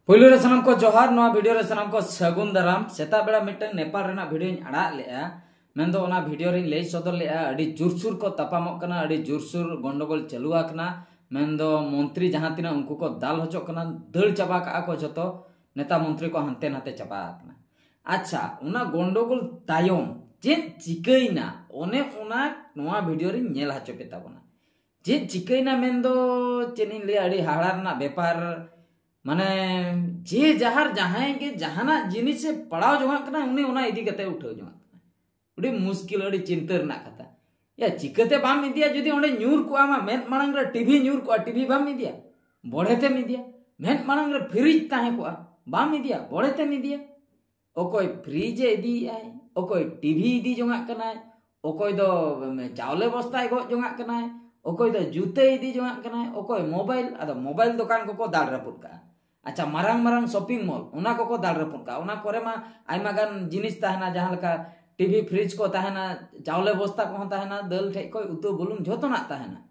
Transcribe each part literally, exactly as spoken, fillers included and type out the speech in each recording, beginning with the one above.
ᱯᱳᱭᱞᱳ ᱨᱮ ᱥᱟᱱᱟᱢ ᱠᱚ ᱡᱚᱦᱟᱨ᱾ ᱱᱚᱣᱟ ᱵᱷᱤᱰᱤᱭᱳ ᱨᱮ ᱥᱟᱱᱟᱢ ᱠᱚ ᱥᱟᱹᱜᱩᱱ ᱫᱟᱨᱟᱢ᱾ ᱥᱮᱛᱟᱜ ᱵᱮᱲᱟ ᱢᱤᱫᱴᱟᱝ ᱱᱮᱯᱟᱞ ᱨᱮᱱᱟᱜ ᱵᱷᱤᱰᱤᱭᱳᱧ ᱟᱲᱟᱜ ᱞᱮᱜᱼᱟ᱾ ᱢᱮᱱᱫᱚ ᱚᱱᱟ ᱵᱷᱤᱰᱤᱭᱳ ᱨᱤᱧ ᱞᱟᱹᱭ ᱥᱚᱫᱚᱨ ᱞᱮᱜᱼᱟ, ᱟᱹᱰᱤ ᱡᱳᱨᱥᱳᱨ ᱠᱚ ᱛᱟᱯᱟᱢᱚᱜ ᱠᱟᱱᱟ, ᱟᱹᱰᱤ ᱡᱳᱨᱥᱳᱨ ᱜᱚᱱᱰᱚᱜᱳᱞ ᱪᱟᱹᱞᱩ ᱟᱠᱟᱱᱟ᱾ ᱢᱮᱱᱫᱚ ᱢᱚᱱᱛᱨᱤ ᱡᱟᱦᱟᱸ ᱛᱤᱱᱟᱹᱜ ᱩᱱᱠᱩ ᱠᱚ ᱫᱟᱞ ᱦᱚᱪᱚᱜ ᱠᱟᱱᱟ, ᱫᱟᱹᱲ ᱪᱟᱵᱟ ᱠᱟᱜᱼᱟ ᱠᱚ ᱡᱷᱚᱛᱚ᱾ ᱱᱮᱛᱟ ᱢᱚᱱᱛᱨᱤ ᱠᱚ ᱦᱟᱱᱛᱮ ᱱᱟᱛᱮ ᱪᱟᱵᱟ ᱟᱠᱟᱱᱟ᱾ ᱟᱪᱪᱷᱟ, ᱚᱱᱟ ᱜᱚᱱᱰᱚᱜᱳᱞ ᱛᱟᱭᱚᱢ ᱪᱮᱫ ᱪᱤᱠᱟᱹᱭᱮᱱᱟ, ᱚᱱᱮ ᱚᱱᱟ ᱱᱚᱣᱟ ᱵᱷᱤᱰᱤᱭᱳ ᱨᱤᱧ ᱧᱮᱞ ᱦᱚᱪᱚ ᱯᱮ ᱛᱟᱵᱚᱱᱟ᱾ ᱪᱮᱫ ᱪᱤᱠᱟᱹᱭᱮᱱᱟ ᱢᱮᱱᱫᱚ ᱪᱮᱫ ᱤᱧ ᱞᱟᱹᱭᱟ, ᱟᱹᱰᱤ ᱦᱟᱦᱟᱲᱟ ᱨᱮᱱᱟᱜ ᱵᱮᱯᱟᱨ᱾ ᱢᱟᱱᱮ ᱡᱮ ᱡᱟᱦᱟᱨ ᱡᱟᱦᱟᱸᱭ ᱜᱮ ᱡᱟᱦᱟᱱᱟᱜ ᱡᱤᱱᱤᱥᱮ ᱯᱟᱲᱟᱣ ᱡᱚᱝᱟᱜ ᱠᱟᱱᱟ, ᱩᱱᱤ ᱚᱱᱟ ᱤᱫᱤ ᱠᱟᱛᱮ ᱩᱴᱷᱟᱹᱣ ᱡᱚᱝᱟᱜ ᱠᱟᱱᱟ᱾ ᱟᱹᱰᱤ ᱢᱩᱥᱠᱤᱞ, ᱟᱹᱰᱤ ᱪᱤᱱᱛᱟᱹ ᱨᱮᱱᱟᱜ ᱠᱟᱛᱷᱟ᱾ ᱭᱟ, ᱪᱤᱠᱟᱹᱛᱮ ᱵᱟᱢ ᱤᱫᱤᱭᱟ? ᱡᱩᱫᱤ ᱚᱸᱰᱮ ᱧᱩᱨ ᱠᱚᱜᱼᱟ, ᱟᱢᱟᱜ ᱢᱮᱫ ᱢᱟᱲᱟᱝ ᱨᱮ ᱴᱤᱵᱷᱤ ᱧᱩᱨ ᱠᱚᱜᱼᱟ, ᱴᱤᱵᱷᱤ ᱵᱟᱢ ᱤᱫᱤᱭᱟ? ᱵᱚᱲᱦᱮᱛᱮᱢ ᱤᱫᱤᱭᱟ᱾ ᱢᱮᱫ ᱢᱟᱲᱟᱝ ᱨᱮ ᱯᱷᱨᱤᱡᱽ ᱛᱟᱦᱮᱸ ᱠᱚᱜᱼᱟ, ᱵᱟᱢ ᱤᱫᱤᱭᱟ? ᱵᱚᱲᱦᱮᱛᱮᱢ ᱤᱫᱤᱭᱟ᱾ ᱚᱠᱚᱭ ᱯᱷᱨᱤᱡᱽ ᱮ ᱤᱫᱤᱭᱮᱫᱟᱭ, ᱚᱠᱚᱭ ᱴᱤᱵᱷᱤ ᱤᱫᱤ ᱡᱚᱝᱟᱜ ᱠᱟᱱᱟᱭ, ᱚᱠᱚᱭ ᱫᱚ ᱪᱟᱣᱞᱮ ᱵᱚᱥᱛᱟᱭ ᱜᱚᱜ ᱡᱚᱝᱟᱜ ᱠᱟᱱᱟᱭ, ᱚᱠᱚᱭ ᱫᱚ ᱡᱩᱛᱟᱹ ᱤᱫᱤ ᱡᱚᱝᱟᱜ ᱠᱟᱱᱟᱭ, ᱚᱠᱚᱭ ᱢᱳᱵᱟᱭᱤᱞ᱾ ᱟᱫᱚ ᱢᱳᱵᱟᱭᱤᱞ ᱫᱚᱠᱟᱱ ᱠᱚᱠᱚ ᱫᱟᱞ ᱨᱟᱹᱯᱩᱫ ᱠᱟᱜᱼᱟ᱾ ᱟᱪᱪᱷᱟ, ᱢᱟᱨᱟᱝ ᱢᱟᱨᱟᱝ ᱥᱚᱯᱤᱝ ᱢᱚᱞ, ᱚᱱᱟ ᱠᱚᱠᱚ ᱫᱟᱞ ᱨᱟᱹᱯᱩᱫ ᱠᱟᱜᱼᱟ᱾ ᱚᱱᱟ ᱠᱚᱨᱮ ᱢᱟ ᱟᱭᱢᱟ ᱜᱟᱱ ᱡᱤᱱᱤᱥ ᱛᱟᱦᱮᱱᱟ, ᱡᱟᱦᱟᱸ ᱞᱮᱠᱟ ᱴᱤᱵᱷᱤ, ᱯᱷᱨᱤᱡᱽ ᱠᱚ ᱛᱟᱦᱮᱱᱟ, ᱪᱟᱣᱞᱮ ᱵᱚᱥᱛᱟ ᱠᱚᱦᱚᱸ ᱛᱟᱦᱮᱱᱟ, ᱫᱟᱹᱞ ᱴᱷᱮᱡ ᱠᱷᱚᱡ ᱩᱛᱩ ᱵᱩᱞᱩᱝ ᱡᱷᱚᱛᱚᱱᱟᱜ ᱛᱟᱦᱮᱱᱟ᱾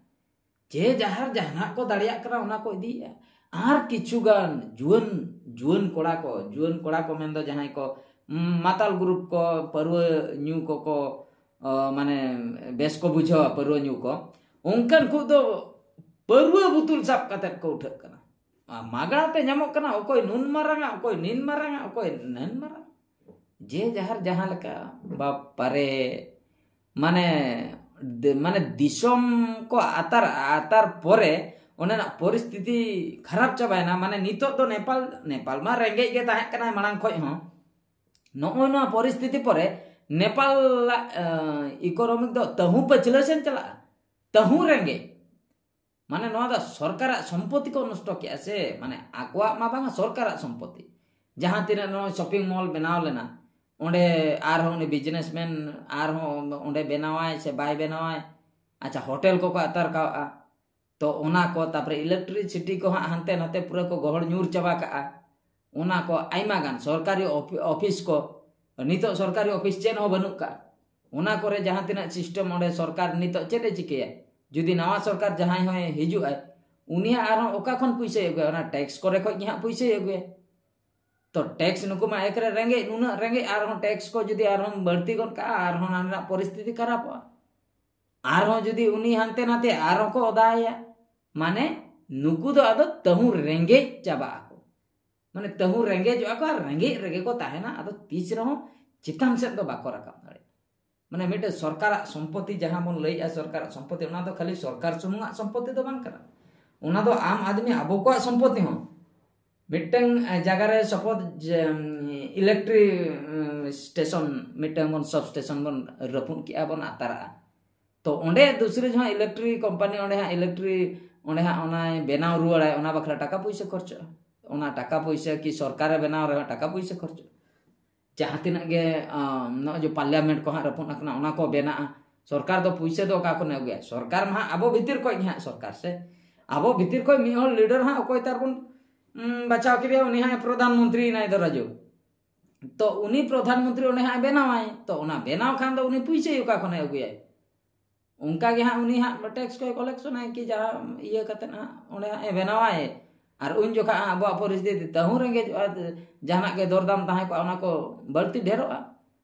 ᱡᱮ ᱡᱟᱦᱟᱨ ᱡᱟᱦᱟᱱᱟᱜ ᱠᱚ ᱫᱟᱲᱮᱭᱟᱜ ᱠᱟᱱᱟ, ᱚᱱᱟ ᱠᱚ ᱤᱫᱤᱭᱮᱫᱼᱟ᱾ ᱟᱨ ᱠᱤᱪᱷᱩ ᱜᱟᱱ ᱡᱩᱣᱟᱹᱱ, ᱡᱩᱣᱟᱹᱱ ᱠᱚᱲᱟ ᱠᱚ, ᱡᱩᱣᱟᱹᱱ ᱠᱚᱲᱟ ᱠᱚ ᱢᱮᱱᱫᱚ ᱡᱟᱦᱟᱸᱭ ᱠᱚ, ᱩᱢ, ᱢᱟᱛᱟᱞ ᱜᱨᱩᱯ ᱠᱚ, ᱯᱟᱹᱨᱣᱟᱹ ᱧᱩ ᱠᱚᱠᱚ, ᱚ, ᱢᱟᱱᱮ ᱵᱮᱥ ᱠᱚ ᱵᱩᱡᱷᱟᱹᱣᱟ ᱯᱟᱹᱨᱣᱟᱹ ᱧᱩ ᱠᱚ, ᱚᱱᱠᱟᱱ ᱠᱚ ᱫᱚ ᱯᱟᱹᱨᱣᱟᱹ ᱵᱩᱛᱩᱞ ᱥᱟᱵ ᱠᱟᱛᱮᱫ ᱠᱚ ᱩᱴᱷᱟᱹᱜ ᱠᱟᱱᱟ᱾ ᱟᱨ ᱢᱟᱜᱽᱲᱟ ᱛᱮ ᱧᱟᱢᱚᱜ ᱠᱟᱱᱟ, ᱚᱠᱚᱭ ᱱᱩᱱ ᱢᱟᱨᱟᱝᱟ, ᱚᱠᱚᱭ ᱱᱤᱱ ᱢᱟᱨᱟᱝᱟ, ᱚᱠᱚᱭ ᱱᱟᱹᱱ ᱢᱟᱨᱟᱝ᱾ ᱡᱮ ᱡᱟᱦᱟᱨ ᱡᱟᱦᱟᱸ ᱞᱮᱠᱟ, ᱵᱟᱯᱟᱨᱮ, ᱢᱟᱱᱮ, ᱫᱮ-, ᱢᱟᱱᱮ ᱫᱤᱥᱚᱢ ᱠᱚ ᱟᱛᱟᱨ, ᱟᱛᱟᱨ ᱯᱚᱨᱮ ᱚᱸᱰᱮᱱᱟᱜ ᱯᱚᱨᱤᱥᱛᱷᱤᱛᱤ ᱠᱷᱟᱨᱟᱯ ᱪᱟᱵᱟᱭᱮᱱᱟ᱾ ᱢᱟᱱᱮ ᱱᱤᱛᱚᱜ ᱫᱚ ᱱᱮᱯᱟᱞ, ᱱᱮᱯᱟᱞ ᱢᱟ ᱨᱮᱸᱜᱮᱡ ᱜᱮ ᱛᱟᱦᱮᱸ ᱠᱟᱱᱟᱭ ᱢᱟᱲᱟᱝ ᱠᱷᱚᱡ ᱦᱚᱸ᱾ ᱱᱚᱜᱼᱚᱭ ᱱᱚᱣᱟ ᱯᱚᱨᱤᱥᱛᱷᱤᱛᱤ ᱯᱚᱨᱮ ᱱᱮᱯᱟᱞᱟᱜ, ᱮ, ᱤᱠᱳᱱᱚᱢᱤᱠ ᱫᱚ ᱛᱟᱹᱦᱩ ᱯᱟᱹᱪᱷᱞᱟᱹ ᱥᱮᱱ ᱪᱟᱞᱟᱜᱼᱟ, ᱛᱟᱹᱦᱩ ᱨᱮᱸᱜᱮᱡ᱾ ᱢᱟᱱᱮ ᱱᱚᱣᱟ ᱫᱚ ᱥᱚᱨᱠᱟᱨᱟᱜ ᱥᱚᱢᱯᱚᱛᱤ ᱠᱚ ᱱᱚᱥᱴᱚ ᱠᱮᱜᱼᱟ ᱥᱮ, ᱢᱟᱱᱮ ᱟᱠᱚᱣᱟᱜ ᱢᱟ ᱵᱟᱝᱟ, ᱥᱚᱨᱠᱟᱨᱟᱜ ᱥᱚᱢᱯᱚᱛᱤ᱾ ᱡᱟᱦᱟᱸ ᱛᱤᱱᱟᱹᱜ ᱱᱚᱜᱼᱚᱭ ᱥᱚᱯᱤᱝ ᱢᱚᱞ ᱵᱮᱱᱟᱣ ᱞᱮᱱᱟ, ᱚᱸᱰᱮ ᱟᱨᱦᱚᱸ ᱩᱱᱤ ᱵᱤᱡᱽᱱᱮᱥᱢᱮᱱ ᱟᱨᱦᱚᱸ ᱚᱸᱰᱮ ᱵᱮᱱᱟᱣᱟᱭ ᱥᱮ ᱵᱟᱭ ᱵᱮᱱᱟᱣᱟᱭ, ᱟᱪᱪᱷᱟ, ᱦᱳᱴᱮᱞ ᱠᱚᱠᱚ ᱟᱛᱟᱨ ᱠᱟᱜᱼᱟ, ᱛᱚ ᱚᱱᱟ ᱠᱚ, ᱛᱟᱨᱯᱚᱨᱮ ᱤᱞᱮᱠᱴᱨᱤᱥᱤᱴᱤ ᱠᱚ ᱦᱟᱸᱜ ᱦᱟᱱᱛᱮ ᱱᱟᱛᱮ ᱯᱩᱨᱟᱹ ᱠᱚ ᱜᱚᱦᱚᱲ ᱧᱩᱨ ᱪᱟᱵᱟ ᱠᱟᱜᱼᱟ᱾ ᱚᱱᱟ ᱠᱚ ᱟᱭᱢᱟ ᱜᱟᱱ ᱥᱚᱨᱠᱟᱨᱤ ᱚᱯᱷ-, ᱚᱯᱷᱤᱥ ᱠᱚ, ᱱᱤᱛᱚᱜ ᱥᱚᱨᱠᱟᱨᱤ ᱚᱯᱷᱤᱥ ᱪᱮᱫ ᱦᱚᱸ ᱵᱟᱹᱱᱩᱜ ᱠᱟᱜᱼᱟ᱾ ᱚᱱᱟ ᱠᱚᱨᱮ ᱡᱟᱦᱟᱸ ᱛᱤᱱᱟᱹᱜ ᱥᱤᱥᱴᱮᱢ ᱚᱸᱰᱮ ᱥᱚᱨᱠᱟᱨ ᱱᱤᱛᱚᱜ ᱪᱮᱫ ᱮ ᱪᱤᱠᱟᱹᱭᱟ? ᱡᱩᱫᱤ ᱱᱟᱣᱟ ᱥᱚᱨᱠᱟᱨ ᱡᱟᱦᱟᱸᱭ ᱦᱚᱸᱭ ᱦᱤᱡᱩᱜᱼᱟᱭ, ᱩᱱᱤᱭᱟᱜ ᱟᱨᱦᱚᱸ ᱚᱠᱟ ᱠᱷᱚᱱ ᱯᱩᱭᱥᱟᱹᱭ ᱟᱹᱜᱩᱭᱟ? ᱚᱱᱟ ᱴᱮᱠᱥ ᱠᱚᱨᱮ ᱠᱷᱚᱱ ᱜᱮ ᱦᱟᱸᱜ ᱯᱩᱭᱥᱟᱹᱭ ᱟᱹᱜᱩᱭᱟ᱾ ᱛᱚ ᱴᱮᱠᱥ ᱱᱩᱠᱩ ᱢᱟ ᱮᱠᱨᱮ ᱨᱮᱸᱜᱮᱡ, ᱱᱩᱱᱟᱹᱜ ᱨᱮᱸᱜᱮᱡ, ᱟᱨᱦᱚᱸ ᱴᱮᱠᱥ ᱠᱚ ᱡᱩᱫᱤ ᱟᱨᱦᱚᱸ ᱵᱟᱹᱲᱛᱤ ᱜᱚᱫ ᱠᱟᱜᱼᱟ, ᱟᱨᱦᱚᱸ ᱚᱱᱟ ᱨᱮᱱᱟᱜ ᱯᱚᱨᱤᱥᱛᱷᱤᱛᱤ ᱠᱷᱟᱨᱟᱯᱚᱜᱼᱟ᱾ ᱟᱨᱦᱚᱸ ᱡᱩᱫᱤ ᱩᱱᱤ ᱦᱟᱱᱛᱮ ᱱᱟᱛᱮ ᱟᱨᱦᱚᱸ ᱠᱚ ᱚᱫᱟᱭᱮᱭᱟ, ᱢᱟᱱᱮ ᱱᱩᱠᱩ ᱫᱚ ᱟᱫᱚ ᱛᱟᱹᱦᱩ ᱨᱮᱸᱜᱮᱡ ᱪᱟᱵᱟᱜ ᱟᱠᱚ᱾ ᱢᱟᱱᱮ ᱛᱟᱹᱦᱩ ᱨᱮᱸᱜᱮᱡᱚᱜᱼᱟ ᱠᱚ ᱟᱨ ᱨᱮᱸᱜᱮᱡ ᱨᱮᱜᱮ ᱠᱚ ᱛᱟᱦᱮᱱᱟ, ᱟᱫᱚ ᱛᱤᱥ ᱨᱮᱦᱚᱸ ᱪᱮᱛᱟᱱ ᱥᱮᱫ ᱫᱚ ᱵᱟᱠᱚ ᱨᱟᱠᱟᱵ ᱫᱟᱲᱮᱭᱟᱜᱼᱟ᱾ ᱢᱟᱱᱮ ᱢᱤᱫᱴᱮᱱ ᱥᱚᱨᱠᱟᱨᱟᱜ ᱥᱚᱢᱯᱚᱛᱤ, ᱡᱟᱦᱟᱸ ᱵᱚᱱ ᱞᱟᱹᱭᱮᱜᱼᱟ ᱥᱚᱨᱠᱟᱨᱟᱜ ᱥᱚᱢᱯᱚᱛᱤ, ᱚᱱᱟ ᱫᱚ ᱠᱷᱟᱹᱞᱤ ᱥᱚᱨᱠᱟᱨ ᱥᱩᱢᱩᱝᱟᱜ ᱥᱚᱢᱯᱚᱛᱤ ᱫᱚ ᱵᱟᱝ ᱠᱟᱱᱟ᱾ ᱚᱱᱟ ᱫᱚ ᱟᱢ ᱟᱫᱢᱤ ᱟᱵᱚ ᱠᱚᱣᱟᱜ ᱥᱚᱢᱯᱚᱛᱤ ᱦᱚᱸ᱾ ᱢᱤᱫᱴᱟᱝ ᱡᱟᱭᱜᱟ ᱨᱮ ᱥᱟᱯᱳᱡᱽ ᱤᱞᱮᱠᱴᱨᱤ ᱥᱴᱮᱥᱚᱱ, ᱢᱤᱫᱴᱟᱝ ᱵᱚᱱ ᱥᱟᱵ ᱥᱴᱮᱥᱚᱱ ᱵᱚᱱ ᱨᱟᱹᱯᱩᱫ ᱠᱮᱜᱼᱟ ᱵᱚᱱ, ᱟᱛᱟᱨᱟᱜᱼᱟ᱾ ᱛᱚ ᱚᱸᱰᱮ ᱫᱩᱥᱨᱤ ᱡᱟᱦᱟᱸ ᱤᱞᱮᱠᱴᱨᱤ ᱠᱳᱢᱯᱟᱱᱤ ᱚᱸᱰᱮ ᱦᱟᱸᱜ ᱤᱞᱮᱠᱴᱨᱤ ᱚᱸᱰᱮ ᱦᱟᱸᱜ ᱚᱱᱟᱭ ᱵᱮᱱᱟᱣ ᱨᱩᱣᱟᱹᱲᱟᱭ, ᱚᱱᱟ ᱵᱟᱠᱷᱨᱟ ᱴᱟᱠᱟ ᱯᱩᱭᱥᱟᱹ ᱠᱷᱚᱨᱪᱚᱜᱼᱟ᱾ ᱚᱱᱟ ᱴᱟᱠᱟ ᱯᱩᱭᱥᱟᱹ ᱠᱤ ᱥᱚᱨᱠᱟᱨᱮ ᱵᱮᱱᱟᱣ ᱨᱮᱦᱚᱸ ᱴᱟᱠᱟ ᱯᱩᱭᱥᱟᱹ ᱠᱷᱚᱨᱪᱚᱜᱼᱟ᱾ ᱡᱟᱦᱟᱸ ᱛᱤᱱᱟᱹᱜ ᱜᱮ ᱱᱚᱜᱼᱚᱭ ᱡᱮ ᱯᱟᱨᱞᱤᱭᱟᱢᱮᱱᱴ ᱠᱚ ᱦᱟᱸᱜ ᱨᱟᱹᱯᱩᱫ ᱟᱠᱟᱱᱟ, ᱚᱱᱟ ᱠᱚ ᱵᱮᱱᱟᱜᱼᱟ᱾ ᱥᱚᱨᱠᱟᱨ ᱫᱚ ᱯᱩᱭᱥᱟᱹ ᱫᱚ ᱚᱠᱟ ᱠᱷᱚᱱᱮ ᱟᱹᱜᱩᱭᱟ? ᱥᱚᱨᱠᱟᱨ ᱢᱟ ᱦᱟᱸᱜ ᱟᱵᱚ ᱵᱷᱤᱛᱤᱨ ᱠᱷᱚᱱ ᱜᱮ ᱦᱟᱸᱜ ᱥᱚᱨᱠᱟᱨ ᱥᱮ, ᱟᱵᱚ ᱵᱷᱤᱛᱤᱨ ᱠᱷᱚᱱ ᱢᱤᱫ ᱦᱚᱲ ᱞᱤᱰᱟᱨ ᱦᱟᱸᱜ ᱚᱠᱚᱭ ᱛᱟᱨ ᱵᱚᱱ ᱵᱟᱪᱷᱟᱣ ᱠᱮᱫᱮᱭᱟ, ᱩᱱᱤ ᱦᱟᱸᱜ ᱯᱨᱚᱫᱷᱟᱱ ᱢᱚᱱᱛᱨᱤ ᱮᱱᱟᱭ ᱫᱚ ᱨᱟᱡᱩ᱾ ᱛᱚ ᱩᱱᱤ ᱯᱨᱚᱫᱷᱟᱱ ᱢᱚᱱᱛᱨᱤ ᱚᱸᱰᱮ ᱦᱟᱸᱜ ᱵᱮᱱᱟᱣᱟᱭ, ᱛᱚ ᱚᱱᱟ ᱵᱮᱱᱟᱣ ᱠᱷᱟᱱ ᱫᱚ ᱩᱱᱤ ᱯᱩᱭᱥᱟᱹ ᱚᱠᱟ ᱠᱷᱚᱱᱮ ᱟᱹᱜᱩᱭᱟᱭ? ᱚᱱᱠᱟ ᱜᱮ ᱦᱟᱸᱜ ᱩᱱᱤ ᱦᱟᱸᱜ ᱴᱮᱠᱥ ᱠᱚᱭ ᱠᱚᱞᱮᱠᱥᱚᱱᱟᱭ ᱠᱤ ᱡᱟᱦᱟᱸ ᱤᱭᱟᱹ ᱠᱟᱛᱮᱫ ᱦᱟᱸᱜ ᱚᱸᱰᱮ ᱦᱟᱸᱜ ᱮ ᱵᱮᱱᱟᱣᱟᱭ᱾ ᱟᱨ ᱩᱱ ᱡᱚᱠᱷᱟ ᱦᱟᱸᱜ ᱟᱵᱚᱣᱟᱜ ᱯᱚᱨᱤᱥᱛᱷᱤᱛᱤ ᱛᱟᱹᱦᱩ ᱨᱮᱸᱜᱮᱡᱚᱜᱼᱟ, ᱡᱟᱦᱟᱱᱟᱜ ᱜᱮ ᱫᱚᱨᱫᱟᱢ ᱛᱟᱦᱮᱸ ᱠᱚᱜᱼᱟ, ᱚᱱᱟ ᱠᱚ ᱵᱟᱹᱲᱛᱤ ᱰᱷᱮᱨᱚᱜᱼᱟ᱾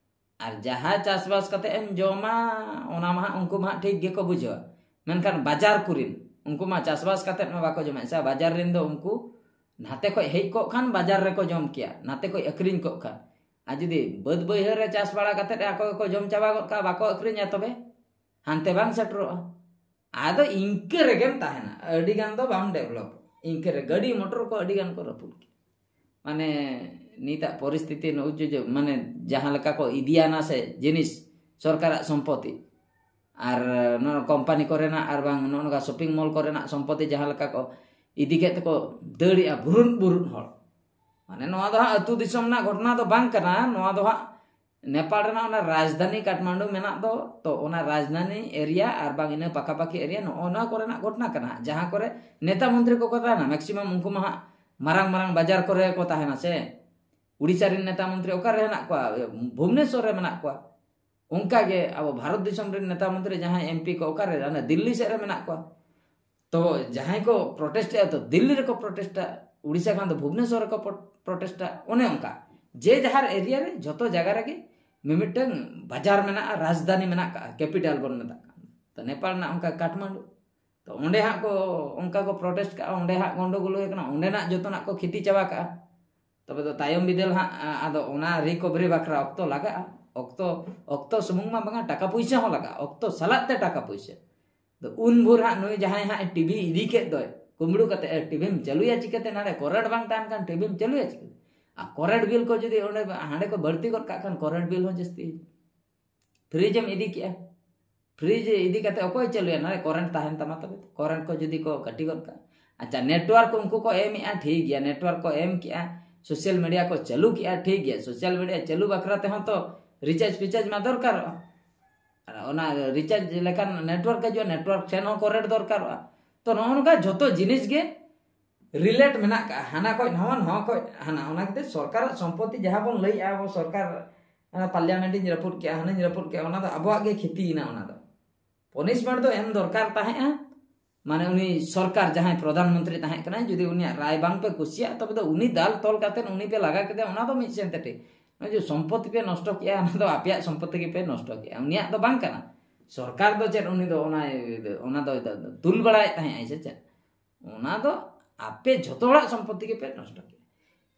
ᱟᱨ ᱡᱟᱦᱟᱸ ᱪᱟᱥᱵᱟᱥ ᱠᱟᱛᱮᱫ ᱮᱢ ᱡᱚᱢᱟ, ᱚᱱᱟ ᱢᱟ ᱦᱟᱸᱜ ᱩᱱᱠᱩ ᱢᱟ ᱦᱟᱸᱜ ᱴᱷᱤᱠ ᱜᱮᱠᱚ ᱵᱩᱡᱷᱟᱹᱣᱟ᱾ ᱢᱮᱱᱠᱷᱟᱱ ᱵᱟᱡᱟᱨ ᱠᱚᱨᱮᱱ ᱩᱱᱠᱩ ᱢᱟ ᱪᱟᱥᱵᱟᱥ ᱠᱟᱛᱮᱫ ᱢᱟ ᱵᱟᱠᱚ ᱡᱚᱢᱮᱫ ᱥᱮ, ᱵᱟᱡᱟᱨ ᱨᱮᱱ ᱫᱚ ᱩᱱᱠᱩ ᱱᱟᱛᱮ ᱠᱷᱚᱡ ᱦᱮᱡ ᱠᱚᱜ ᱠᱷᱟᱱ ᱵᱟᱡᱟᱨ ᱨᱮᱠᱚ ᱡᱚᱢ ᱠᱮᱭᱟ, ᱱᱟᱛᱮ ᱠᱷᱚᱡ ᱟᱹᱠᱷᱨᱤᱧ ᱠᱚᱜ ᱠᱷᱟᱱ᱾ ᱟᱨ ᱡᱩᱫᱤ ᱵᱟᱹᱫᱽ ᱵᱟᱹᱭᱦᱟᱹᱲ ᱨᱮ ᱪᱟᱥ ᱵᱟᱲᱟ ᱠᱟᱛᱮᱫ ᱟᱠᱚ ᱜᱮᱠᱚ ᱡᱚᱢ ᱪᱟᱵᱟ ᱜᱚᱫ ᱠᱟᱜᱼᱟ, ᱵᱟᱠᱚ ᱟᱹᱠᱷᱨᱤᱧᱟ, ᱛᱚᱵᱮ ᱦᱟᱱᱛᱮ ᱵᱟᱝ ᱥᱮᱴᱮᱨᱚᱜᱼᱟ᱾ ᱟᱫᱚ ᱤᱱᱠᱟᱹ ᱨᱮᱜᱮᱢ ᱛᱟᱦᱮᱱᱟ, ᱟᱹᱰᱤ ᱜᱟᱱ ᱫᱚ ᱵᱟᱢ ᱰᱮᱵᱷᱞᱚᱯ᱾ ᱤᱱᱠᱟᱹ ᱨᱮ ᱜᱟᱹᱰᱤ ᱢᱚᱴᱚᱨ ᱠᱚ ᱟᱹᱰᱤ ᱜᱟᱱ ᱠᱚ ᱨᱟᱹᱯᱩᱫ ᱠᱮᱫ᱾ ᱢᱟᱱᱮ ᱱᱤᱛᱟᱜ ᱯᱚᱨᱤᱥᱛᱷᱤᱛᱤ ᱱᱩᱜᱼᱩ ᱡᱮ, ᱢᱟᱱᱮ ᱡᱟᱦᱟᱸ ᱞᱮᱠᱟ ᱠᱚ ᱤᱫᱤᱭᱟᱱᱟ ᱥᱮ ᱡᱤᱱᱤᱥ, ᱥᱚᱨᱠᱟᱨᱟᱜ ᱥᱚᱢᱯᱚᱛᱤ, ᱟᱨ ᱱᱚᱣᱟ ᱠᱳᱢᱯᱟᱱᱤ ᱠᱚᱨᱮᱱᱟᱜ ᱟᱨ ᱵᱟᱝ ᱱᱚᱜᱼᱚ ᱱᱚᱝᱠᱟ ᱥᱚᱯᱤᱝ ᱢᱚᱞ ᱠᱚᱨᱮᱱᱟᱜ ᱥᱚᱢᱯᱚᱛᱤ ᱡᱟᱦᱟᱸ ᱞᱮᱠᱟ ᱠᱚ ᱤᱫᱤ ᱠᱮᱫ ᱛᱮᱠᱚ ᱫᱟᱹᱲᱮᱜᱼᱟ ᱵᱩᱨᱩᱫ ᱵᱩᱨᱩᱫ ᱦᱚᱲ᱾ ᱢᱟᱱᱮ ᱱᱚᱣᱟ ᱫᱚ ᱦᱟᱸᱜ ᱟᱹᱛᱩ ᱫᱤᱥᱚᱢ ᱨᱮᱱᱟᱜ ᱜᱷᱚᱴᱚᱱᱟ ᱫᱚ ᱵᱟᱝ ᱠᱟᱱᱟ, ᱱᱚᱣᱟ ᱫᱚ ᱦᱟᱸᱜ ᱱᱮᱯᱟᱞ ᱨᱮᱱᱟᱜ ᱚᱱᱟ ᱨᱟᱡᱽᱫᱷᱟᱱᱤ ᱠᱟᱴᱷᱢᱟᱱᱰᱩ ᱢᱮᱱᱟᱜ ᱫᱚ, ᱛᱚ ᱚᱱᱟ ᱨᱟᱡᱽᱫᱷᱟᱱᱤ ᱮᱨᱤᱭᱟ ᱟᱨ ᱵᱟᱝ ᱤᱱᱟᱹ ᱯᱟᱠᱟᱯᱟᱠᱤ ᱮᱨᱤᱭᱟ ᱱᱚᱜᱼᱚ ᱱᱚᱣᱟ ᱠᱚᱨᱮᱱᱟᱜ ᱜᱷᱚᱴᱚᱱᱟ ᱠᱟᱱᱟ᱾ ᱡᱟᱦᱟᱸ ᱠᱚᱨᱮ ᱱᱮᱛᱟ ᱢᱚᱱᱛᱨᱤ ᱠᱚᱠᱚ ᱛᱟᱦᱮᱱᱟ, ᱢᱮᱠᱥᱤᱢᱟᱢ ᱩᱱᱠᱩ ᱢᱟ ᱦᱟᱸᱜ ᱢᱟᱨᱟᱝ ᱢᱟᱨᱟᱝ ᱵᱟᱡᱟᱨ ᱠᱚᱨᱮ ᱠᱚ ᱛᱟᱦᱮᱱᱟ ᱥᱮ᱾ ᱩᱲᱤᱥᱥᱟ ᱨᱮᱱ ᱱᱮᱛᱟ ᱢᱚᱱᱛᱨᱤ ᱚᱠᱟᱨᱮ ᱦᱮᱱᱟᱜ ᱠᱚᱣᱟ? ᱵᱷᱩᱵᱽᱱᱮᱥᱚᱨ ᱨᱮ ᱢᱮᱱᱟᱜ ᱠᱚᱣᱟ᱾ ᱚᱱᱠᱟᱜᱮ ᱟᱵᱚ ᱵᱷᱟᱨᱚᱛ ᱫᱤᱥᱚᱢ ᱨᱮᱱ ᱱᱮᱛᱟ ᱢᱚᱱᱛᱨᱤ ᱡᱟᱦᱟᱸᱭ ᱮᱢᱯᱤ ᱠᱚ ᱚᱠᱟᱨᱮ? ᱦᱟᱱᱮ ᱫᱤᱞᱞᱤ ᱥᱮᱫ ᱨᱮ ᱢᱮᱱᱟᱜ ᱠᱚᱣᱟ᱾ ᱛᱚ ᱡᱟᱦᱟᱸᱭ ᱠᱚ ᱯᱨᱚᱴᱮᱥᱴᱮᱜᱼᱟ ᱛᱚ ᱫᱤᱞᱞᱤ ᱨᱮᱠᱚ ᱯᱨᱚᱴᱮᱥᱴᱟ, ᱩᱲᱤᱥᱥᱟ ᱠᱷᱟᱱ ᱫᱚ ᱵᱷᱩᱵᱽᱱᱮᱥᱚᱨ ᱨᱮᱠᱚ ᱯᱨᱚ- ᱯᱨᱚᱴᱮᱥᱴᱟ᱾ ᱚᱱᱮ ᱚᱱᱠᱟ ᱡᱮ ᱡᱟᱦᱟᱨ ᱮᱨᱤᱭᱟ ᱨᱮ ᱡᱷᱚᱛᱚ ᱡᱟᱭᱜᱟ ᱨᱮᱜᱮ ᱢᱤᱢᱤᱫᱴᱟᱝ ᱵᱟᱡᱟᱨ ᱢᱮᱱᱟᱜᱼᱟ, ᱨᱟᱡᱽᱫᱷᱟᱱᱤ ᱢᱮᱱᱟᱜ ᱠᱟᱜᱼᱟ, ᱠᱮᱯᱤᱴᱟᱞ ᱵᱚᱱ ᱢᱮᱛᱟᱜ ᱠᱟᱱ᱾ ᱛᱚ ᱱᱮᱯᱟᱞ ᱨᱮᱱᱟᱜ ᱚᱱᱠᱟ ᱠᱟᱴᱷᱢᱟᱱᱰᱩ, ᱛᱚ ᱚᱸᱰᱮ ᱦᱟᱸᱜ ᱠᱚ ᱚᱱᱠᱟ ᱠᱚ ᱯᱨᱚᱴᱮᱥᱴ ᱠᱟᱜᱼᱟ, ᱚᱸᱰᱮ ᱦᱟᱸᱜ ᱜᱚᱱᱰᱳᱜᱳᱞ ᱦᱩᱭ ᱠᱟᱱᱟ, ᱚᱸᱰᱮᱱᱟᱜ ᱡᱚᱛᱚᱱᱟᱜ ᱠᱚ ᱠᱷᱤᱛᱤ ᱪᱟᱵᱟ ᱠᱟᱜᱼᱟ᱾ ᱛᱚᱵᱮ ᱫᱚ ᱛᱟᱭᱚᱢ ᱵᱤᱫᱟᱹᱞ ᱦᱟᱸᱜ ᱟ- ᱟᱫᱚ ᱚᱱᱟ ᱨᱤᱠᱚᱵᱷᱟᱨᱤ ᱵᱟᱠᱷᱨᱟ ᱚᱠᱛᱚ ᱞᱟᱜᱟᱜᱼᱟ᱾ ᱚᱠᱛᱚ ᱚᱠᱛᱚ ᱥᱩᱢᱩᱝ ᱢᱟ ᱵᱟᱝᱟ, ᱴᱟᱠᱟ ᱯᱩᱭᱥᱟᱹ ᱦᱚᱸ ᱞᱟᱜᱟᱜᱼᱟ, ᱚᱠᱛᱚ ᱥᱟᱞᱟᱜ ᱛᱮ ᱴᱟᱠᱟ ᱯᱩᱭᱥᱟᱹ᱾ ᱟᱫᱚ ᱩᱱ ᱵᱷᱳᱨ ᱦᱟᱸᱜ ᱱᱩᱭ ᱡᱟᱦᱟᱸᱭ ᱦᱟᱸᱜ ᱴᱤᱵᱷᱤ ᱤᱫᱤ ᱠᱮᱫ ᱫᱚᱭ ᱠᱩᱢᱵᱽᱲᱩ ᱠᱟᱛᱮ, ᱮ, ᱴᱤᱵᱷᱤᱢ ᱪᱟᱹᱞᱩᱭᱟ ᱪᱤᱠᱟᱹᱛᱮ? ᱱᱟᱰᱮ ᱠᱚᱨᱮᱱᱴ ᱵᱟᱝ ᱛᱟᱦᱮᱱ ᱠᱷᱟᱱ ᱴᱤᱵᱷᱤᱢ ᱪᱟᱹᱞᱩᱭᱟ ᱪᱤᱠᱟᱹᱛᱮ? ᱟᱨ ᱠᱚᱨᱮᱱᱴ ᱵᱤᱞ ᱠᱚ ᱡᱩᱫᱤ ᱚᱸᱰᱮ ᱦᱟᱸᱰᱮ ᱠᱚ ᱵᱟᱹᱲᱛᱤ ᱜᱚᱫ ᱠᱟᱜ ᱠᱷᱟᱱ ᱠᱚᱨᱮᱱᱴ ᱵᱤᱞ ᱦᱚᱸ ᱡᱟᱹᱥᱛᱤ ᱦᱤᱡᱩᱜᱼᱟ᱾ ᱯᱷᱨᱤᱡᱽ ᱮᱢ ᱤᱫᱤ ᱠᱮᱜᱼᱟ, ᱯᱷᱨᱤᱡᱽ ᱤᱫᱤ ᱠᱟᱛᱮ ᱚᱠᱚᱭ ᱪᱟᱹᱞᱩᱭᱟ? ᱱᱟᱰᱮ ᱠᱚᱨᱮᱱᱴ ᱛᱟᱦᱮᱱ ᱛᱟᱢᱟ ᱛᱚᱵᱮ ᱛᱚ᱾ ᱠᱚᱨᱮᱱᱴ ᱠᱚ ᱡᱩᱫᱤ ᱠᱚ ᱠᱟᱹᱴᱤ ᱜᱚᱫ ᱠᱟᱜᱼᱟ, ᱟᱪᱪᱷᱟ, ᱱᱮᱴᱣᱟᱨᱠ ᱠᱚ ᱩᱱᱠᱩ ᱠᱚ ᱮᱢᱮᱜᱼᱟ, ᱴᱷᱤᱠ ᱜᱮᱭᱟ, ᱱᱮᱴᱣᱟᱨᱠ ᱠᱚ ᱮᱢ ᱠᱮᱜᱼᱟ, ᱥᱳᱥᱟᱞ ᱢᱤᱰᱤᱭᱟ ᱠᱚ ᱪᱟᱹᱞᱩ ᱠᱮᱜᱼᱟ, ᱴᱷᱤᱠ ᱜᱮᱭᱟ, ᱥᱳᱥᱟᱞ ᱢᱤᱰᱤᱭᱟ ᱪᱟᱹᱞᱩ ᱵᱟᱠᱷᱨᱟ ᱛᱮᱦᱚᱸ ᱛᱚ ᱨᱤᱪᱟᱨᱡᱽ ᱯᱷᱤᱪᱟᱨᱡᱽ ᱢᱟ ᱫᱚᱨᱠᱟᱨᱚᱜᱼᱟ᱾ ᱟᱨ ᱚᱱᱟ ᱨᱤᱪᱟᱨᱡᱽ ᱞᱮᱠᱷᱟᱱ ᱱᱮᱴᱣᱟᱨᱠ ᱦᱤᱡᱩᱜᱼᱟ, ᱱᱮᱴᱣᱟᱨᱠ ᱴᱷᱮᱱ ᱦᱚᱸ ᱠᱚᱨᱮᱱᱴ ᱫᱚᱨᱠᱟᱨᱚᱜᱼᱟ᱾ ᱛᱚ ᱱᱚᱜᱼᱚ ᱱᱚᱝᱠᱟ ᱡᱷᱚᱛᱚ ᱡᱤᱱᱤᱥ ᱜᱮ ᱨᱤᱞᱮᱴ ᱢᱮᱱᱟᱜ ᱠᱟᱜᱼᱟ, ᱦᱟᱱᱟ ᱠᱷᱚᱡ ᱱᱚᱣᱟ, ᱱᱚᱣᱟ ᱠᱷᱚᱡ ᱦᱟᱱᱟ᱾ ᱚᱱᱟ ᱠᱷᱟᱹᱛᱤᱨ ᱥᱚᱨᱠᱟᱨᱟᱜ ᱥᱚᱢᱯᱚᱛᱤ ᱡᱟᱦᱟᱸ ᱵᱚᱱ ᱞᱟᱹᱭᱮᱜᱼᱟ ᱟᱵᱚ, ᱥᱚᱨᱠᱟᱨ ᱚᱱᱟ ᱯᱟᱨᱞᱤᱭᱟᱢᱮᱱᱴ ᱤᱧ ᱨᱟᱹᱯᱩᱫ ᱠᱮᱜᱼᱟ, ᱦᱟᱱᱟᱧ ᱨᱟᱹᱯᱩᱫ ᱠᱮᱜᱼᱟ, ᱚᱱᱟ ᱫᱚ ᱟᱵᱚᱣᱟᱜ ᱜᱮ ᱠᱷᱤᱛᱤᱭᱮᱱᱟ᱾ ᱚᱱᱟ ᱫᱚ ᱯᱚᱱᱤᱥᱢᱮᱱᱴ ᱫᱚ ᱮᱢ ᱫᱚᱨᱠᱟᱨ ᱛᱟᱦᱮᱸᱜᱼᱟ᱾ ᱢᱟᱱᱮ ᱩᱱᱤ ᱥᱚᱨᱠᱟᱨ ᱡᱟᱦᱟᱸᱭ ᱯᱨᱚᱫᱷᱟᱱ ᱢᱚᱱᱛᱨᱤ ᱛᱟᱦᱮᱸ ᱠᱟᱱᱟᱭ, ᱡᱩᱫᱤ ᱩᱱᱤᱭᱟᱜ ᱨᱟᱭ ᱵᱟᱝ ᱯᱮ ᱠᱩᱥᱤᱭᱟᱜᱼᱟ, ᱛᱚᱵᱮ ᱫᱚ ᱩᱱᱤ ᱫᱟᱞ ᱛᱚᱞ ᱠᱟᱛᱮ ᱩᱱᱤ ᱯᱮ ᱞᱟᱜᱟ ᱠᱮᱫᱮᱭᱟ, ᱚᱱᱟ ᱫᱚ ᱢᱤᱫ ᱥᱮᱱ ᱛᱮ ᱴᱷᱤᱠ᱾ ᱱᱚᱜᱼᱚᱭ ᱡᱮ ᱥᱚᱢᱯᱚᱛᱤ ᱯᱮ ᱱᱚᱥᱴᱚ ᱠᱮᱜᱼᱟ, ᱚᱱᱟ ᱫᱚ ᱟᱯᱮᱭᱟᱜ ᱥᱚᱢᱯᱚᱛᱤ ᱜᱮᱯᱮ ᱱᱚᱥᱴᱚ ᱠᱮᱜᱼᱟ, ᱩᱱᱤᱭᱟᱜ ᱫᱚ ᱵᱟᱝ ᱠᱟᱱᱟ᱾ ᱥᱚᱨᱠᱟᱨ ᱫᱚ ᱪᱮᱫ ᱩᱱᱤ ᱫᱚ ᱚᱱᱟ, ᱚᱱᱟ ᱫᱚ ᱫᱩᱞ ᱵᱟᱲᱟᱭᱮᱫ ᱛᱟᱦᱮᱸᱜ ᱟᱭ ᱥᱮ ᱪᱮᱫ? ᱚᱱᱟ ᱫᱚ ᱟᱯᱮ ᱡᱷᱚᱛᱚ ᱦᱚᱲᱟᱜ ᱥᱚᱢᱯᱚᱛᱤ ᱜᱮᱯᱮ ᱱᱚᱥᱴᱚ ᱠᱮᱜᱼᱟ᱾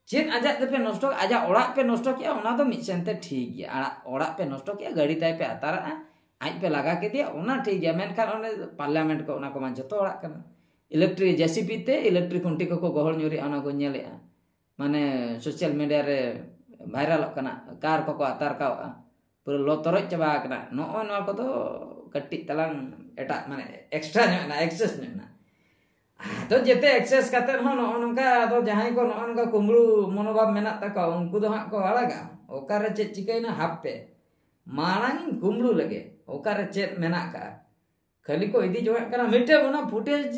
ᱪᱮᱫ ᱟᱡᱟᱜ ᱛᱮᱯᱮ ᱱᱚᱥᱴᱚ, ᱟᱡᱟᱜ ᱚᱲᱟᱜ ᱯᱮ ᱱᱚᱥᱴᱚ ᱠᱮᱜᱼᱟ, ᱚᱱᱟ ᱫᱚ ᱢᱤᱫ ᱥᱮᱱ ᱛᱮ ᱴᱷᱤᱠ ᱜᱮᱭᱟ᱾ ᱟᱲᱟᱜ, ᱚᱲᱟᱜ ᱯᱮ ᱱᱚᱥᱴᱚ ᱠᱮᱜᱼᱟ, ᱜᱟᱹᱰᱤ ᱛᱟᱭ ᱯᱮ ᱟᱛᱟᱨᱟᱜᱼᱟ, ᱟᱡ ᱯᱮ ᱞᱟᱜᱟ ᱠᱮᱫᱮᱭᱟ, ᱚᱱᱟ ᱴᱷᱤᱠ ᱜᱮᱭᱟ᱾ ᱢᱮᱱᱠᱷᱟᱱ ᱚᱸᱰᱮ ᱯᱟᱨᱞᱤᱭᱟᱢᱮᱱᱴ ᱠᱚ, ᱚᱱᱟ ᱠᱚᱢᱟ ᱡᱷᱚᱛᱚ ᱦᱚᱲᱟᱜ ᱠᱟᱱᱟ᱾ ᱤᱞᱮᱠᱴᱨᱤᱠ ᱡᱮᱥᱤᱯᱤ ᱛᱮ ᱤᱞᱮᱠᱴᱨᱤᱠ ᱠᱷᱩᱱᱴᱤ ᱠᱚᱠᱚ ᱜᱚᱦᱚᱲ ᱧᱩᱨᱮᱜᱼᱟ, ᱚᱱᱟ ᱠᱚ ᱧᱮᱞᱮᱜᱼᱟ᱾ ᱢᱟᱱᱮ ᱥᱳᱥᱟᱞ ᱢᱤᱰᱤᱭᱟ ᱨᱮ ᱵᱷᱟᱭᱨᱟᱞᱚᱜ ᱠᱟᱱᱟ, ᱠᱟᱨ ᱠᱚᱠᱚ ᱟᱛᱟᱨ ᱠᱟᱣᱚᱜᱼᱟ, ᱯᱩᱨᱟᱹ ᱞᱚ ᱛᱚᱨᱚᱡ ᱪᱟᱵᱟ ᱟᱠᱟᱱᱟ᱾ ᱱᱚᱜᱼᱚ ᱱᱚᱣᱟ ᱠᱚᱫᱚ ᱠᱟᱹᱴᱤᱡ ᱛᱟᱞᱟᱝ ᱮᱴᱟᱜ, ᱢᱟᱱᱮ ᱮᱠᱥᱴᱨᱟ ᱧᱚᱜ ᱮᱱᱟ, ᱮᱠᱥᱮᱥ ᱧᱚᱜ ᱮᱱᱟ᱾ ᱟᱫᱚ ᱡᱮᱛᱮ ᱮᱠᱥᱮᱥ ᱠᱟᱛᱮ ᱦᱚᱸ ᱱᱚᱜᱼᱚ ᱱᱚᱝᱠᱟ, ᱟᱫᱚ ᱡᱟᱦᱟᱸᱭ ᱠᱚ ᱱᱚᱜᱼᱚ ᱱᱚᱝᱠᱟ ᱠᱩᱢᱵᱽᱲᱩ ᱢᱚᱱᱳᱵᱷᱟᱵ ᱢᱮᱱᱟᱜ ᱛᱟᱠᱚᱣᱟ, ᱩᱱᱠᱩ ᱫᱚ ᱦᱟᱸᱜ ᱠᱚ ᱟᱲᱟᱜᱟ᱾ ᱚᱠᱟᱨᱮ ᱪᱮᱫ ᱪᱤᱠᱟᱹᱭᱮᱱᱟ, ᱦᱟᱯᱮ, ᱢᱟᱲᱟᱝ ᱤᱧ ᱠᱩᱢᱵᱽᱲᱩ ᱞᱮᱜᱮ, ᱚᱠᱟᱨᱮ ᱪᱮᱫ ᱢᱮᱱᱟᱜ ᱠᱟᱜᱼᱟ᱾ ᱠᱷᱟᱹᱞᱤ ᱠᱚ ᱤᱫᱤ ᱡᱚᱝᱟᱜ ᱠᱟᱱᱟ᱾ ᱢᱤᱫᱴᱟᱝ ᱚᱱᱟ ᱯᱷᱩᱴᱮᱡᱽ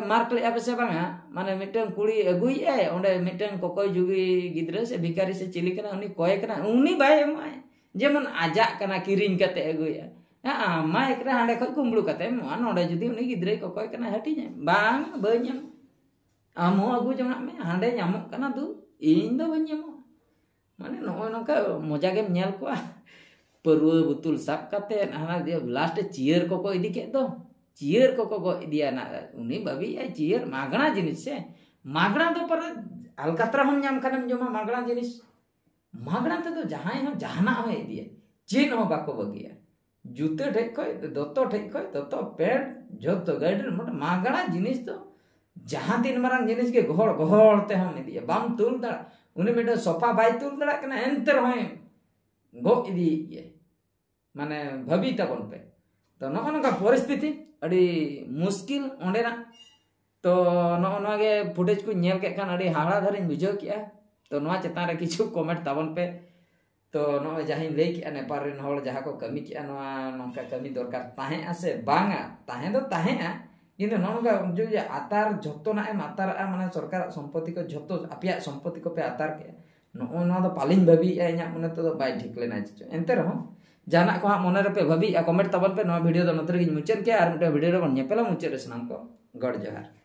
ᱢᱟᱨᱠ ᱞᱮᱜᱼᱟ ᱯᱮ ᱥᱮ ᱵᱟᱝᱟ? ᱢᱟᱱᱮ ᱢᱤᱫᱴᱟᱝ ᱠᱩᱲᱤ ᱟᱹᱜᱩᱭᱮᱜᱼᱟᱭ, ᱚᱸᱰᱮ ᱢᱤᱫᱴᱟᱝ ᱠᱚᱠᱚᱭ ᱡᱩᱜᱤ ᱜᱤᱫᱽᱨᱟᱹ ᱥᱮ ᱵᱷᱤᱠᱟᱨᱤ ᱥᱮ ᱪᱤᱞᱤ ᱠᱟᱱᱟ, ᱩᱱᱤ ᱠᱚᱭ ᱠᱟᱱᱟ, ᱩᱱᱤ ᱵᱟᱭ ᱮᱢᱚᱜᱼᱟᱭ᱾ ᱡᱮᱢᱚᱱ ᱟᱡᱟᱜ ᱠᱟᱱᱟ, ᱠᱤᱨᱤᱧ ᱠᱟᱛᱮ ᱟᱹᱜᱩᱭᱮᱜᱼᱟ᱾ ᱟᱢ ᱢᱟᱭᱤᱠ ᱨᱮ ᱦᱟᱸᱰᱮ ᱠᱷᱚᱡ ᱠᱩᱢᱵᱽᱲᱩ ᱠᱟᱛᱮ ᱮᱢᱚᱜᱼᱟ, ᱱᱚᱰᱮ ᱡᱩᱫᱤ ᱩᱱᱤ ᱜᱤᱫᱽᱨᱟᱹᱭ ᱠᱚᱠᱚᱭ ᱠᱟᱱᱟ, ᱦᱟᱹᱴᱤᱧᱟᱭ, ᱵᱟᱝ, ᱵᱟᱹᱧ ᱮᱢᱚᱜᱼᱟ᱾ ᱟᱢ ᱦᱚᱸ ᱟᱹᱜᱩ ᱡᱚᱝᱟᱜ ᱢᱮ, ᱦᱟᱸᱰᱮ ᱧᱟᱢᱚᱜ ᱠᱟᱱᱟ ᱫᱩ, ᱤᱧ ᱫᱚ ᱵᱟᱹᱧ ᱮᱢᱚᱜᱼᱟ᱾ ᱢᱟᱱᱮ ᱱᱚᱜᱼᱚᱭ ᱱᱚᱝᱠᱟ ᱢᱚᱡᱟ ᱜᱮᱢ ᱧᱮᱞ ᱠᱚᱣᱟ, ᱯᱟᱹᱨᱣᱟᱹ ᱵᱩᱛᱩᱞ ᱥᱟᱵ ᱠᱟᱛᱮ ᱦᱟᱱᱟ ᱞᱟᱥᱴ ᱨᱮ ᱪᱤᱭᱟᱹᱨ ᱠᱚᱠᱚ ᱤᱫᱤ ᱠᱮᱫ ᱫᱚ, ᱪᱤᱭᱟᱹᱨ ᱠᱚᱠᱚ ᱜᱚᱜ ᱤᱫᱤᱭᱟ ᱱᱟ᱾ ᱩᱱᱤ ᱵᱟᱹᱵᱤᱭᱟᱭ ᱪᱤᱭᱟᱹᱨ, ᱢᱟᱜᱽᱱᱟ ᱡᱤᱱᱤᱥ ᱥᱮ, ᱢᱟᱜᱽᱱᱟ ᱫᱚ ᱯᱟᱨᱟ ᱟᱞᱠᱟᱛᱨᱟ ᱦᱚᱸᱢ ᱧᱟᱢ ᱠᱷᱟᱱᱮᱢ ᱡᱚᱢᱟ ᱢᱟᱜᱽᱱᱟ ᱡᱤᱱᱤᱥ᱾ ᱢᱟᱜᱽᱱᱟ ᱛᱮᱫᱚ ᱡᱟᱦᱟᱸᱭ ᱦᱚᱸ ᱡᱟᱦᱟᱱᱟᱜ ᱦᱚᱸᱭ ᱤᱫᱤᱭᱟ, ᱪᱮᱫ ᱦᱚᱸ ᱵᱟᱠᱚ ᱵᱟᱹᱜᱤᱭᱟ᱾ ᱡᱩᱛᱟᱹ ᱴᱷᱮᱡ ᱠᱷᱚᱡ, ᱫᱚᱛᱚ ᱴᱷᱮᱡ ᱠᱷᱚᱡ, ᱫᱚᱛᱚ ᱯᱮᱱᱴ, ᱡᱚᱛᱚ ᱜᱟᱹᱰᱤ ᱨᱮ ᱢᱚᱴᱟ ᱢᱟᱜᱽᱱᱟ ᱡᱤᱱᱤᱥ ᱫᱚ ᱡᱟᱦᱟᱸ ᱛᱤᱱ ᱢᱟᱨᱟᱝ ᱡᱤᱱᱤᱥ ᱜᱮ ᱜᱚᱦᱚᱲ ᱜᱚᱦᱚᱲ ᱛᱮᱦᱚᱸᱢ ᱤᱫᱤᱭᱟ, ᱵᱟᱢ ᱛᱩᱞ ᱫᱟᱲᱮᱭᱟᱜᱼᱟ᱾ ᱩᱱᱤ ᱢᱤᱫᱴᱮᱱ ᱥᱚᱯᱷᱟ ᱵᱟᱭ ᱛᱩᱞ ᱫᱟᱲᱮᱭᱟᱜ ᱠᱟᱱᱟ, ᱮᱱᱛᱮ ᱨᱮᱦᱚᱸᱭ ᱜᱚᱜ ᱤᱫᱤᱭᱮᱫ ᱜᱮᱭᱟᱭ᱾ ᱢᱟᱱᱮ ᱵᱷᱟᱹᱵᱤ ᱛᱟᱵᱚᱱ ᱯᱮ᱾ ᱛᱚ ᱱᱚᱜᱼᱚ ᱱᱚᱝᱠᱟ ᱯᱚᱨᱤᱥᱛᱷᱤᱛᱤ ᱟᱹᱰᱤ ᱢᱩᱥᱠᱤᱞ ᱚᱸᱰᱮᱱᱟᱜ᱾ ᱛᱚ ᱱᱚᱜᱼᱚ ᱱᱚᱣᱟ ᱜᱮ ᱯᱷᱩᱴᱮᱡᱽ ᱠᱚᱧ ᱧᱮᱞ ᱠᱮᱫ ᱠᱷᱟᱱ ᱟᱹᱰᱤ ᱦᱟᱦᱟᱲᱟ ᱫᱷᱟᱨᱟᱧ ᱵᱩᱡᱷᱟᱹᱣ ᱠᱮᱜᱼᱟ᱾ ᱛᱚ ᱱᱚᱣᱟ ᱪᱮᱛᱟᱱ ᱨᱮ ᱠᱤᱪᱷᱩ ᱠᱚᱢᱮᱱᱴ ᱛᱟᱵᱚᱱ ᱯᱮ᱾ ᱛᱚ ᱱᱚᱜᱼᱚᱭ ᱡᱟᱦᱟᱸᱧ ᱞᱟᱹᱭ ᱠᱮᱜᱼᱟ, ᱱᱮᱯᱟᱞ ᱨᱮᱱ ᱦᱚᱲ ᱡᱟᱦᱟᱸ ᱠᱚ ᱠᱟᱹᱢᱤ ᱠᱮᱜᱼᱟ, ᱱᱚᱣᱟ ᱱᱚᱝᱠᱟ ᱠᱟᱹᱢᱤ ᱫᱚᱨᱠᱟᱨ ᱛᱟᱦᱮᱸᱜᱼᱟ ᱥᱮ ᱵᱟᱝᱟ? ᱛᱟᱦᱮᱸ ᱫᱚ ᱛᱟᱦᱮᱸᱜᱼᱟ, ᱠᱤᱱᱛᱩ ᱱᱚᱜᱼᱚ ᱱᱚᱝᱠᱟ ᱡᱩᱫᱤ ᱟᱛᱟᱨ ᱡᱷᱚᱛᱚᱱᱟᱜ ᱮᱢ ᱟᱛᱟᱨᱟᱜᱼᱟ, ᱢᱟᱱᱮ ᱥᱚᱨᱠᱟᱨᱟᱜ ᱥᱚᱢᱯᱚᱛᱤ ᱠᱚ ᱡᱷᱚᱛᱚ ᱟᱯᱮᱭᱟᱜ ᱥᱚᱢᱯᱚᱛᱤ ᱠᱚᱯᱮ ᱟᱛᱟᱨ ᱠᱮᱜᱼᱟ, ᱱᱚᱜᱼᱚ ᱱᱚᱣᱟ ᱫᱚ ᱯᱟᱞᱮᱧ ᱵᱷᱟᱹᱵᱤᱭᱮᱜᱼᱟ, ᱤᱧᱟᱹᱜ ᱢᱚᱱᱮ ᱛᱮᱫᱚ ᱵᱟᱭ ᱴᱷᱤᱠ ᱞᱮᱱᱟ ᱪᱮᱫ ᱪᱚ᱾ ᱮᱱᱛᱮ ᱨᱮᱦᱚᱸ ᱡᱟᱦᱟᱱᱟᱜ ᱠᱚ ᱦᱟᱸᱜ ᱢᱚᱱᱮ ᱨᱮᱯᱮ ᱵᱷᱟᱹᱵᱤᱭᱮᱜᱼᱟ, ᱠᱚᱢᱮᱱᱴ ᱛᱟᱵᱚᱱ ᱯᱮ᱾ ᱱᱚᱣᱟ ᱵᱷᱤᱰᱤᱭᱳ ᱫᱚ ᱱᱚᱛᱮ ᱨᱮᱜᱮᱧ ᱢᱩᱪᱟᱹᱫ ᱠᱮᱜᱼᱟ, ᱟᱨ ᱢᱤᱫᱴᱮᱱ ᱵᱷᱤᱰᱤᱭᱳ ᱨᱮᱵᱚᱱ ᱧᱮᱯᱮᱞᱟ᱾ ᱢᱩᱪᱟᱹᱫ ᱨᱮ ᱥᱟᱱᱟᱢ ᱠᱚ ᱜᱚᱰ ᱡᱚᱦᱟᱨ᱾